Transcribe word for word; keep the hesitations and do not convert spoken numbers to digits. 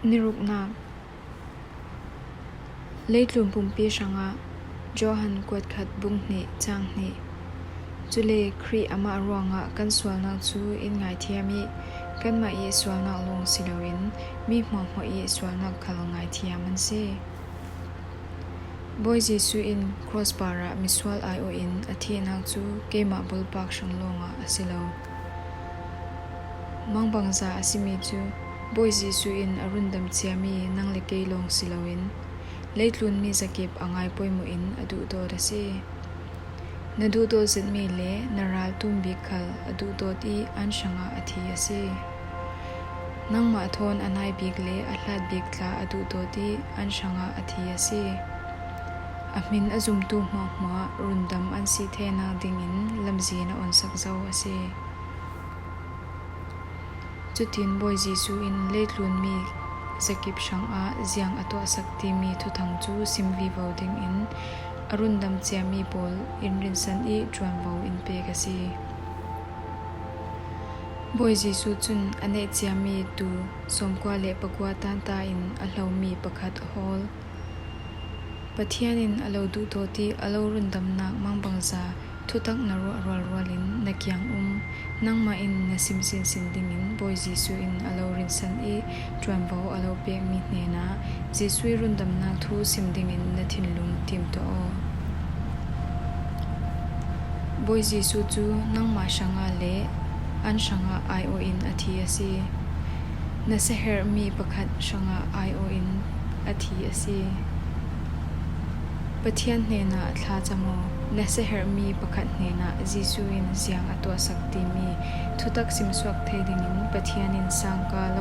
Niruknak. Leitlun pumpi hrangah Johan kuatkhat bung hnih cang hnih. Cule Khrih amah ruangah kan sualnak cu in ngaithiam ih kanmah ih sualnak lawng si loin mi hmuahhmuah ih sualnak khal ngaithiam an si. Bawi Jesuh in cross parah misual aiawh in a thihnak cu keimah bawlpak hrang lawngah a si lo. Mangbangza a simi cu Bawi Jesuh in a rundam ciami nang le kei lawng si loin, leitlunmi zakip a ngai poimawh in a duhdawt a si. Na duhdawt zetmi le na ral tum bik khal a duhdawt ih an hrangah a thi a si. Nangmah thawn a nai bik le a hlat bik tla a duhdawt ih an hrangah a thi a si. A hmin a zumtu hmuahhmuah rundam an si theinak dingin lamzin a onsak zo a si. Cutin Bawi Jesuh in leitlunmi zakip hrangah ziang a tuahsak timi thuthang cu sim vivo dingin a rundam ciami pawl in rinsan ih ṭuanvo in pek a si. Bawi Jesuh cun a neih ciami tuu sawmkua le pakua tanta in a hlomi pakhat a hawl. Pathian in a lo duhdawt ih a lo rundamnak mangbangza thutak na ruah rualrual in na kiang um, nangmah in na sim sinsin dingin Bawi Jesuh in a lo rinsan ih ṭuanvo a lo pekmi hnenah Jesuh ih rundamnak thu sim dingin na thinlung tim tuah aw. Bawi Jesuh cu nangmah hrangah le an hrangah aiawh in a thi a si. Na saherhmi pakhat hrangah aiawh in a thi a si. Pathian hnenah thlacam aw. Na saherhmi pakhat hnenah Jesuh in ziang a tuahsak timi thutak simsuak thei dingin Pathian in sangkal